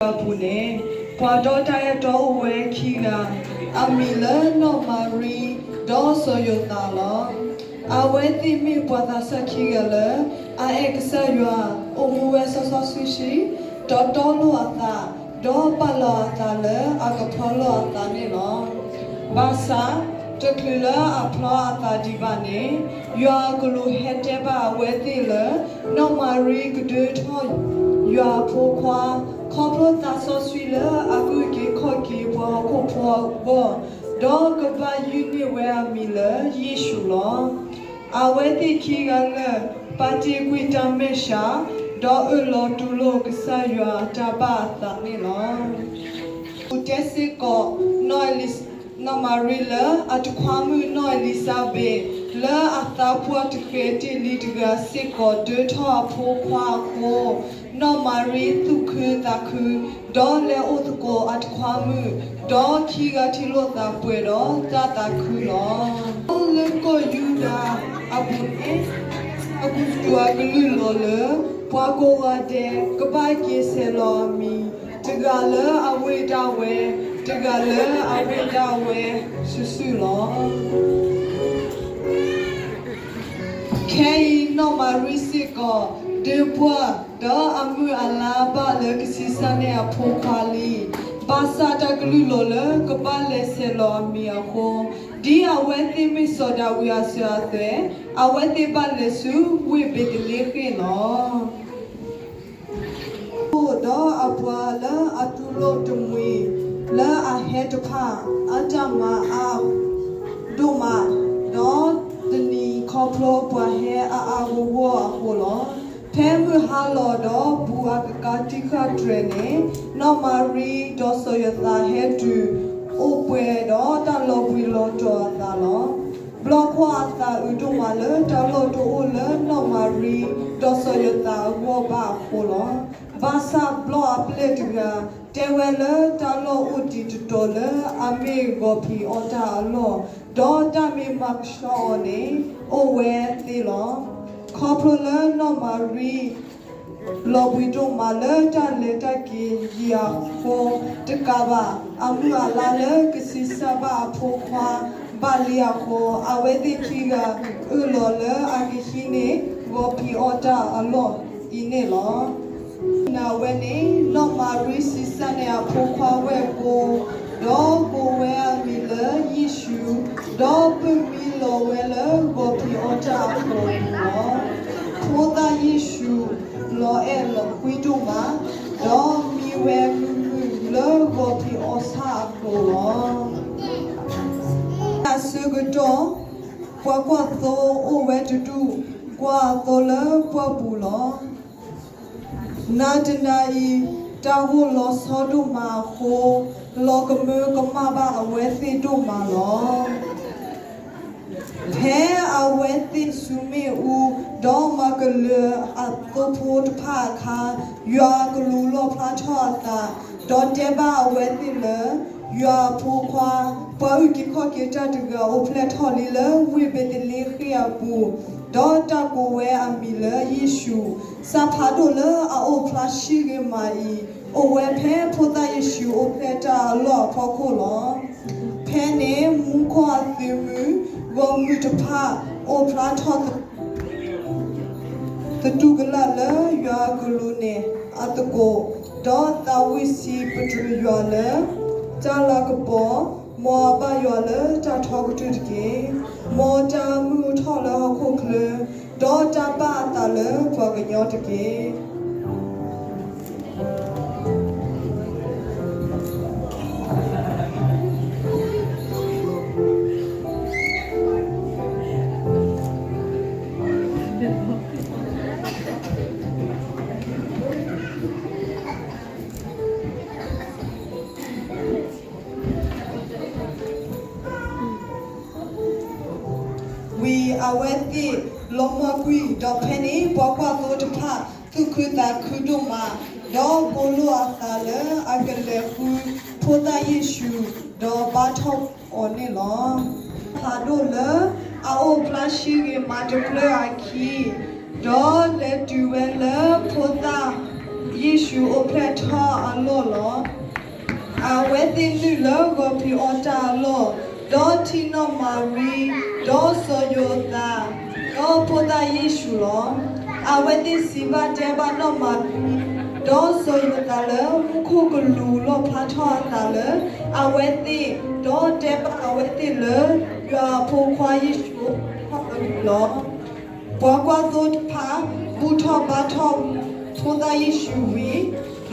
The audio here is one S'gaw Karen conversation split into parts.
အပူၤန့ၣ်, ပှၤဒီတၢ်အဲၣ်တီအိၣ်ဝဲခံဂၤ, အမံၤလၢနီၢ်မၤရံ, ဒီးစီၤယိၤသးလီၤ. အဝဲသ့ၣ်မ့ၢ်ပှၤသးစၢ်ခံဂၤလၢ အအဲၣ်ကစၢ်ယွၤ, အိၣ်မူဝဲစီစီဆှံဆှံ, ဒီးတီလိာ်အသး, ဒီးပာ်လီၤအသးလၢအကဖီလီၢ်အသးန့ၣ်လီၤ. ဘၣ်ဆၣ်, တချုးလၢအဖျီအသးဒံးဘၣ်န့ၣ်, ယွၤအကလူးဟဲတဲဘၣ်အဝဲသ့ၣ်လၢ နီၢ်မၤရံကဒၢထီၣ်ယွၤအဖိခွါ, ခီဖျိသးစီဆှံလၢအအုၣ်က့ၤခီၣ်က့ၤပှၤဟီၣ်ခိၣ်ဖိအဂီၢ်, ဒီးကဘၣ်ယုၢ်န့ၢ်ဝဲအမံၤလၢယ့ၣ်ၡူးလီၤ. အဝဲသ့ၣ်ခံဂၤလၢာ် ပာ်တ့ၢ်ကွံာ်တၢ်မဲာ်ဆှး, ဒီးအၢၣ်လီၤတူၢ်လိာ်ကစၢ်ယွၤအတၢ်ဘၣ်အသးန့ၣ်လီၤ. ပူၤတဲစ့ၢ်ကီး နီၢ်မၤရံလၢအတခွါမုၣ်နီၢ်အ့လံၤစဘ့း, လၢအသးပှၢ်တဃဲၤတ့ၢ်လံတဂၤစ့ၢ်ကီးဒၢထီၣ်အဖိခွါအဃိ, နီၢ်မၤရံသူၣ်ခုသးခု, ဒီးလဲၤအိၣ်သကိးအတခွါမုၣ်, ဒီးခံဂၤထံၣ်လိာ်သးပှဲၤဒီးတၢ်သးခုလီၤ. လၢကီၢ်ယူဒၤအပူၤန့ၣ်, အကူစတူၤအကလုၢ်လီၤလၢ ပှၤကိးဂၤဒဲး ကဘၣ်က့ၤဆဲးလီၤအမံၤ, တဂၤလၢအဝ့ၢ်ဒၣ်ဝဲ, တဂၤလၢအဝ့ၢ်ဒၣ်ဝဲစုာ်စုာ်လီၤ. ခဲအံၤနီၢ်မၤရံစ့ၢ်ကီး ဒၢပှၢ်, ဒီးအမုၢ်အလါဘၣ်လၢကဆံးစၢ်န့ၢ်အဖိခွါလံ. ဘၣ်ဆၣ်တၢ်ကလုၢ်လီၤလၢကဘၣ်လဲၤဆဲးလီၤအမံၤအဃိ, ဒ်အဝဲသ့ၣ်မ့ၢ်စီၤဒၤဝံးအစၢၤအသွဲၣ်, အဝဲသ့ၣ်ဘၣ်လဲၤဆူဝ့ၢ်ဘ့းသလ့ဃ့ၣ်လီၤ. ဒီးအပှၤလၢအတူၢ်လိာ်တမှံၤလၢအဟဲတဖၣ် အတၢ်မၤအါဒိၣ်မး, ဒီးတနံၤခီဖျိပှၤဟဲအါအါဂီၢ်ဂီၢ်အဃိလီၤ. ဖဲမုၢ်ဟါလီၤဒီးဘူးအကကါတံၢ်ဃာ်တြဲၤန့ၣ်, နီၢ်မၤရံဒီးစီၤယိၤသးဟဲတုၤအိၣ်ပှဲၤဒီးတၢ်လီၤဘှံးလီၤတီၤအသးလီၤ. ဘျီကွၢ်အသးအုးဒိၣ်မးလၢတၢ်လီၢ်တအိၣ်လၢနီၢ်မၤရံဒီးစီၤယိၤသးအဂီၢ်ဘၣ်အဃိလီၤ. ဘၣ်ဆၣ်ဘျီအပျဲၢ်တဂၤ တဲဝဲလၢတၢ်လီၢ်အိၣ်ဒံးတတီၤလၢအမ့ၢ်ဂီၤဖံးအီၣ်တၢ်အလီၢ်, ဒီးတၢ်မ့ၢ်မၤကဆှီအီၤန့ၣ် အိၣ်ဝဲသ့လီၤ. ခီဖျိလၢနီၢ်မၤရံ လီၤဘှံးဒိၣ်မးလၢတၢ်လဲၤတၢ်က့ၤယံာ်အဃိ, တကးဘၣ် အမုၢ်အလါလၢကဆံးစၢ်ဘၣ်အဖိခွါဘၣ်လံအဃိ, အဝဲသ့ၣ်ခံဂၤအၢၣ်လီၤလၢအကဟံးန့ၢ်ဂီၤဖံးအီၣ်တၢ်အလီၢ်အံၤန့ၣ်လီၤ. နာ်ဝဲန့ၣ် နီၢ်မၤရံဆံးစၢ်န့ၢ်အဖိခွါဝဲၢ်ကိ, ဒီးကိးဝဲအမံၤလၢယ့ၣ်ၡူး, ဒီးပၢၢ်မံလီၤဝဲလၢဂီၤဖံးအီၣ်တၢ်အဃိလီၤ. ဖိသၣ်ယ့ၣ်ၡူး လီၤအဲၣ်လီၤကွံဒိၣ်မး, ဒီးမံဝဲမုာ်မုာ်လၢဂီၤဖံးအီၣ်ဆၣ်အဃိလီၤ. တၢ်ဆၢကတီၢ် ပှၤကွၢ်သိအိၣ်ဝဲတဒူၣ် ကွၢ်အသိလၢပှၢ်ပူၤလီၤ. နၤတနၤအံၤ တၢ်ဂိၢ်လီၤဆီဒိၣ်မးအဃိ, လီၤကမၢကမၣ်ဘၣ်အဝဲသ့ၣ်ဒိၣ်မးလီၤ. ဖဲအဝဲသ့ၣ်ဆူမ့ၣ်အူ ဒီးမၤကလၢၤအသိဖိတဖၣ်အခါ, ယွၤအကလူးလီၣ်ဖျါထီၣ်အသး, ဒီးတဲဘၣ်အဝဲသ့ၣ်လၢ ယွၤအဖိခွါ, ပှၤအုၣ်က့ၤခီၣ်က့ၤတၢ်တဂၤအိၣ်ဖျဲၣ်ထီၣ်လံလၢဝ့ၢ်ဘ့းသလ့ဃ့ၣ်အပူၤ, ဒီးတၢ်ကိးဝဲအမံၤလၢယ့ၣ်ၡူး. စၢ်ဖးဒိၣ်လၢအအိၣ်ဖျါဆံးဂ့ၤမးအံၤ အိၣ်ဝဲဖဲဖိသၣ်ယ့ၣ်ၡူးအိၣ်ဖျဲၣ်တၢ်အလီၢ်အဖီခိၣ်လီၤ. ဖဲန့ၣ်မူခိၣ်အသုးမုၢ် ဂီၢ်မုၢ်တဖၣ် အိၣ်ဖျါထီၣ်သတူၢ်ကလာ်လၢယွၤအကလူးန့ၣ်အသကိး, ဒီးသးဝံၣ်စံးပတြၢၤယွၤလၢ တၢ်လၤကပီၤ, မ်အဘၣ်ယွၤလၢတၢ်ထီကတၢၢ်တက့ၢ်. မ်တၢ်မုာ်အိၣ်ထီၣ်လၢဟီၣ်ခိၣ်ချၢ, ဒီးတၢ်ဘၣ်အသးလၢပှၤကညီတက့ၢ်. ဝံၤအဝဲသ့ၣ်လီၤမၢ်ကွံာ်, ဒီးဖဲန့ၣ်ပှၤကွၢ်သိတဖၣ် သူၣ်ခုသးခုဒိၣ်မး, ဒီးကိးလိာ်အသးလၢအကလဲၤဃုဖိသၣ်ယ့ၣ်ၡူး, ဒီးဘါထီၣ်အီၤန့ၣ်လီၤ. ဖးဒိၣ်လၢအအိၣ်ဖျါဆံးဂ့ၤမးတဖျၢၣ်အခံ, ဒီးလဲၤတုၤဝဲလၢဖိသၣ် ယ့ၣ်ၡူးအိၣ်ဖျဲၣ်ထီၣ်အလီၢ်လီၤ. အဝဲသ့ၣ်နုာ်လၢဂီၤဖံးအီတၢ်အလီၢ်, ဒီးထံၣ်နီၢ်မၤရံ, ဒီးစီၤယိၤသး, ဒီးဖိသၣ်ယ့ၣ်ၡူးလီၤ. အဝဲသ့ၣ်စံးဘၣ်တဲဘၣ်နီၢ်မၤရံ, ဒီးစီၤယိၤသးလၢမူခိၣ်ကလူးလီၣ်ဖျါထီၣ်အသးလၢ အဝဲသ့ၣ်, ဒီးတဲဘၣ်အဝဲသ့ၣ်လၢ ယွၤအဖိခွါယ့ၣ်ၡူးအိၣ်ဖျဲၣ်ထီၣ်အဂ့ၢ်လီၤ. ပှၤကွၢ်သိတဖၣ် ဘူၣ်ထီၣ်ဘါထီၣ် ဖိသၣ်ယ့ၣ်ၡူးဝံ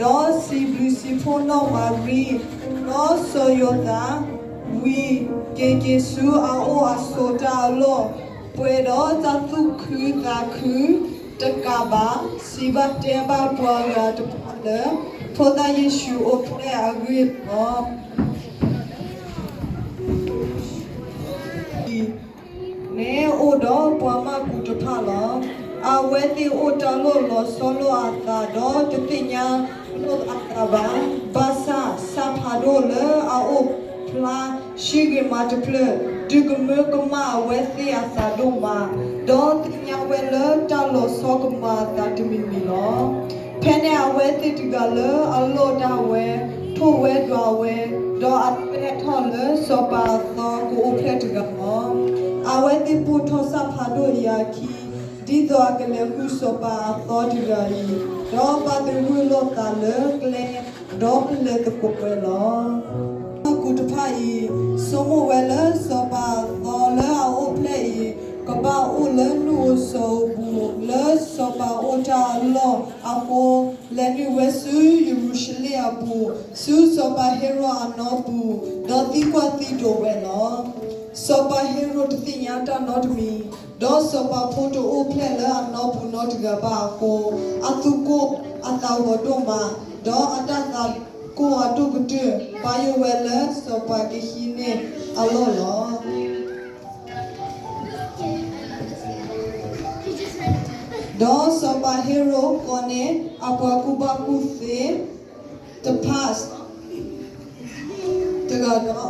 ၤ, ဒီးစံးဘျုးစံးဖှိၣ်နီၢ်မၤရံ, ဒီးစီၤယိၤသး, ဝံၤက့ၤက့ၤဆူအအိၣ်အဆိးတၢ်အလီၢ်, ပှဲၤဒီးတၢ်သူၣ်ခုသးခုတကးဘၣ်, စံးဘၣ်တဲဘၣ်ပှၤဂၤတဖၣ်လၢ ဖိသၣ်ယ့ၣ်ၡူးအိၣ်ဖျဲၣ်အဂ့ၢ်လီၤ. န့ၣ်အိၣ်ဒီးပှၤမၢ်ကူးတဖၣ်လီၤ. အဝဲသ့ၣ်အိၣ်တၢ်လီၢ်လီၤဆီလိာ်အသး ဒီးတသ့ၣ်ညါလိာ်အသးဘၣ်. ဘၣ်ဆၣ်ဆၣ်ဖးဒိၣ်လၢအအိၣ်ဖျါ ဆံးဂ့ၤမးတဖျၢၣ် ဒုးကမၢကမၣ်အဝဲသ့ၣ်အသးဒိၣ်မး, ဒီးသ့ၣ်ညါဝဲလၢတၢ်လီၤဆီကမၤအသးတမံၤမံၤလီၤ. ဖဲန့ၣ်အဝဲသ့ၣ်တဂၤလၢအလီၢ်ဒၣ်ဝဲ ထိၣ်ဝဲဒွးဝဲ, ဒီးအတၢ်အဲၣ်ထီၣ်လၢစီၤပၤအသီကအိၣ်ဖျဲၣ်တဂၤလီၤ. အဝဲသ့ၣ်ပိာ်ထီၣ်ဆၣ်ဖးဒိၣ်အံၤအခံ ဒ်သိးအကလဲၤဃုစီၤပၤအသီတဂၤအံၤ, ဒီးဘၣ်သဂၢၢ်လိာ်သးလၢကျဲ, ဒီးလဲၤသကိးဝဲလီၤ. မၢ်ကူးတဖၣ်အံၤ ဆိကမိၣ်ဝဲလၢစီၤပၤအသီလၢအအိၣ်ဖျဲၣ်အံၤ ကဘၣ်အိၣ်လၢနူၢ်ဧိၤစီၤဧိၤအပူၤ လၢစီၤပၤအိၣ်တၢ်အလီၢ်အဃိ, လဲၤနုာ်ဝဲဆူယရူၤၡလ့ၣ်အပူၤ, ဆူစီၤပၤဟ့ရိၣ်အနီၢ်ပူၤ, ဒီးသံကွၢ်သံဒိးဝဲလီၤ. စီၤပၤဟ့ရိၣ်တသ့ၣ်ညါတၢ်နီတမံၤ, ဒီးစီၤပၤဖိတအိၣ်ဖျဲၣ်လၢအနီၢ်ပူၤနီတဂၤဘၣ်အဃိ, အသူၣ်ကိၢ်အသးဂီၤဒိၣ်မး, ဒီးအတၢ်သးကိၢ်အဒိၣ်ကတၢၢ် ဘၣ်ယိၣ်ဝဲလၢစီၤပၤကဟံးန့ၢ်အလီၢ်လီၤ. ဒီးစီၤပၤဟ့ရိၣ်ကိးန့ၢ်အပှၤကူၣ်ဘၣ်ကူၣ်သ့တဖၣ် တဂၤ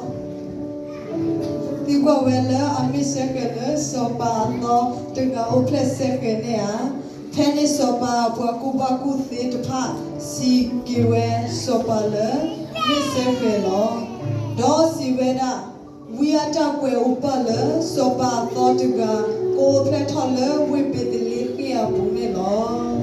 ဒီး သံကွၢ်ဝဲလၢအမ့ၢ်စဲဃဲၤလၢစီၤပၤအသီတဂၤအိၣ်ဖျဲၣ်စဲဃဲၤန့ၣ်ဧါ. ဖဲန့ၣ်စီၤပၤအပှၤကူၣ်ဘၣ်ကူၣ်သ့တဖၣ်စံးက့ၤဝဲစီၤပၤလၢ မ့ၢ်စဲဃဲၤလီၤ. ဒီးစံးဝဲဒၣ်, ဝံအတၢ်ကွဲးအိၣ်ပာ်လၢ စီၤပၤအသီတဂၤ ကအိၣ်ဖျဲၣ်ထီၣ်လၢဝ့ၢ်ဘ့းသလ့ဃ့ၣ်အပူၤန့ၣ်လီၤ.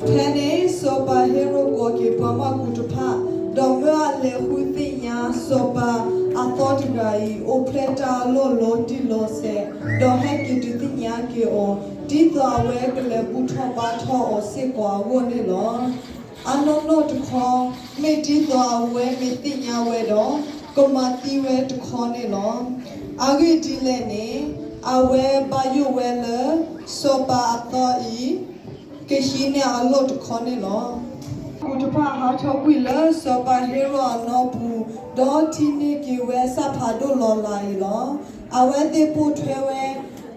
ဖဲန့ၣ်စီၤပၤဟ့ရိၣ်ကိးက့ၤပှၤမၢ်ကူးတဖၣ်, ဒီးမၢအလဲၤဃုသ့ၣ်ညါစီၤပၤအသီတဂၤအံၤ အိၣ်ဖျဲၣ်တၢ်အလီၢ်လီၤတံၢ်လီၤဆဲး, ဒီးဟဲက့ၤဒုးသ့ၣ်ညါက့ၤအီၤ, ဒ်သိးအဝဲကလဲၤဘူၣ်ထီၣ်ဘါထီၣ်အီၤစ့ၢ်ကီးအဂီၢ်န့ၣ်လီၤ. အနီၢ်နီၢ်တခီ, မ့ၢ်ဒ်သိးအဝဲမ့ၢ်သ့ၣ်ညါဝဲဒီး, ကမၤသံဝဲတခီန့ၣ်လီၤ. အဂ့ၢ်ဒ်လဲၣ်န့ၣ်, အဝဲဘၣ်ယိၣ်ဝဲလၢ စီၤပၤအသီအံၤ ကဟံးန့ၢ်အလီၢ်တခီန့ၣ်လီၤ. ကူးတဖၣ်ဟးထီၣ်ကွံာ်လၢစီၤပၤဟ့ရိၣ်အနီၢ်ပူၤ, ဒီးထံၣ်န့ၢ်က့ၤဝဲဆၣ်ဖးဒိၣ်လီၤလးအံၤလီၤ. အဝဲသ့ၣ်ပိာ်ထွဲဝဲ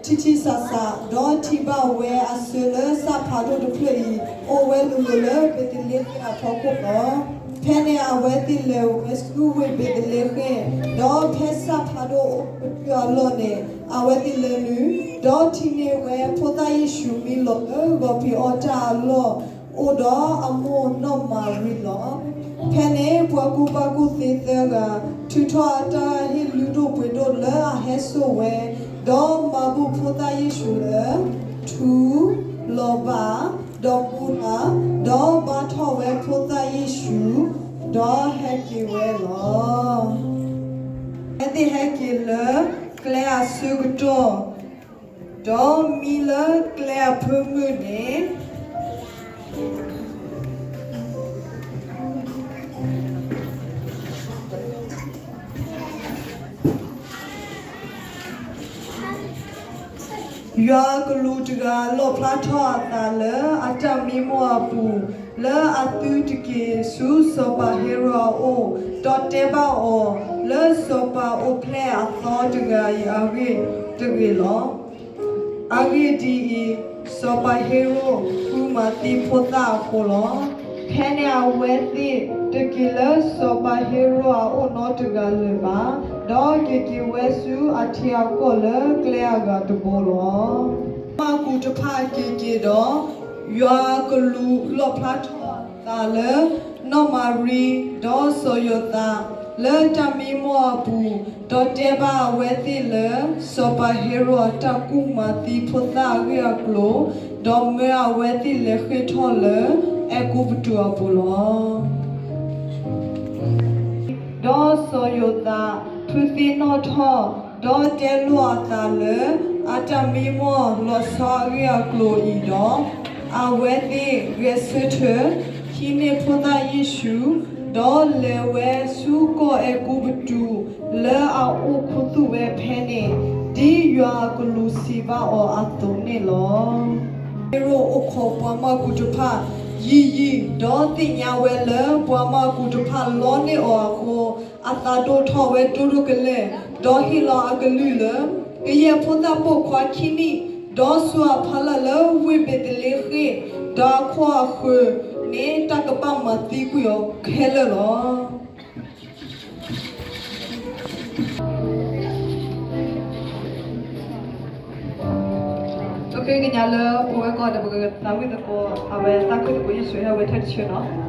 ထံထံဆးဆး, ဒီးထံၣ်ဘၣ်ဝဲအဆၢလၢဆၣ်ဖးဒိၣ်တဖျၢၣ်အံၤ အိၣ်ဝဲလိၤလိၤလၢဘ့းသလ့ဃ့ၣ်အဖီခိၣ်လီၤ. ဖဲန့ၣ်အဝဲသ့ၣ်လဲၤဝဲဆူဝ့ၢ်ဘ့းသလ့ဃ့ၣ်, ဒီးဖဲဆၣ်ဖးဒိၣ်အိၣ်ကတၢၢ်အလီၢ်န့ၣ် အဝဲသ့ၣ်လဲၤနုာ်, ဒီးထံၣ်န့ၢ်ဝဲဖိသၣ်ယ့ၣ်ၡူးမံလီၤလၢဂီၤဖံးအီတၢ်အလီၢ်, အိၣ်ဒီးအမိၢ်နီၢ်မၤရံလီၤ. ဖဲန့ၣ်ပှၤကူၣ်ဘၣ်ကူၣ်သ့သၢဂၤ ထုးထီၣ်အတၢ်ဟ့ၣ်လုၢ်ဒိၣ်ပှ့ၤဒိၣ်လၢအဟဲစိာ်ဝဲ, ဒီးမၤဘူၣ်ဖိသၣ်ယ့ၣ်ၡူးလၢ ထူ, လီၤဘၣ်, ဒီးကူလၢ်, ဒီးဘါထီၣ်ဝဲဖိသၣ်ယ့ၣ်ၡူး, ဒီးဟဲက့ၤဝဲလီၤ. အဝဲသ့ၣ်ဟဲက့ၤလၢကျဲအဆၢကတီၢ်, ဒီးမံလၢကျဲအဖၢမုၢ်န့ၣ် ယွၤအကလူးတဂၤလီၣ်ဖျါထီၣ်အသးလၢအတၢ်မံမီၢ်အပူၤ, လၢအသုတက့ၤဆူစီၤပၤဟ့ရိၣ်အအိၣ်, ဒီးတဲဘၣ်အီၤလၢစီၤပၤအိၣ်ဖျဲၣ်အသီတဂၤအံၤအဂ့ၢ်တဂ့ၤလီၤ. အဂ့ၢ်ဒ်အံၤ, စီၤပၤဟ့ရိၣ်ဃုမၤသံဖိသၣ်အဃိလီၤ. ဖဲန့ၣ်အဝဲသ့ၣ်တက့ၤလၢစီၤပၤဟ့ရိၣ်အအိၣ်နီတဂၤလၢၤဘၣ်. ဒီးက့ၤက့ၤဝဲဆူအထံအကီၢ်လၢကျဲအဂၤတဘိလီၤ. မၢ်ကူးတဖၣ်က့ၤက့ၤဒီး, ယွၤအကလူးလီၣ်ဖျါထီၣ်အသးလၢ နီၢ်မၤရံဒီးစီၤယိၤသး လၢတၢ်မံမီၢ်အပူၤ, ဒီးတဲဘၣ်အဝဲသ့ၣ်လၢ စီၤပၤဟ့ရိာ်အတၢ်ကူၣ်မၤသံဖိသၣ်အဂ့ၢ်အကျိၤ, ဒီးမၢအဝဲသ့ၣ်လဲၤဃ့ၢ်ထီၣ်လၢ အဲၤကူပတူးအပူၤလီၤ. ဒီးစီၤယိၤသးဖုသ့ၣ်နီၣ်ထီၣ်, ဒီးတဲလိာ်အသးလၢအတၢ်မံမီၢ်လီၤဆီအဂ့ၢ်အကျိၤအံၤဒီး, အဝဲသ့ၣ်ဂဲၤဆၢထၢၣ် ဟံးန့ၢ်ဖိသၣ်ယ့ၣ်ၡူး, ဒီးလဲၤဝဲဆူကီၢ်အဲၤကူပတူး လၢအအိၣ်ခူသူၣ်ဝဲဖဲန့ၣ်, ဒ်ယွၤအကလူးစံးဘၣ်အီၤအသိးန့ၣ်လီၤ. ဟ့ရိာ်အိၣ်ခိးပှၤမၢ်ကူးတဖၣ်ယံာ်ယံာ်, ဒီးသ့ၣ်ညါဝဲလၢပှၤမၢ်ကူးတဖၣ်လီန့ၢ်အီၤအဃိ, အသးဒိၣ်ထီၣ်ဝဲဒိၣ်ဒိၣ်ကလဲာ်, ဒီးဟ့ၣ်လီၤအကလုၢ်လၢ ကယဲၢ်ဖိသၣ်ပိာ်ခွါခံနံၣ်, ဒီးဆူအဖီလာ်လၢဝ့ၢ်ဘ့းသလ့ဃ့ၣ်, ဒီးအခိၣ်အဃၢၤန့ၣ် တၢ်ကဘၣ်မၤသံကွံာ်အီၤခဲလၢာ်လီၤ. ကညးလၢပဝဲကိးဂၤဒဲး ပကသးဝံၣ်သကိး အဝဲသးခုသကိးယ့ၣ်ၡူးဟဲဝဲထဲတဆၢနီၤ.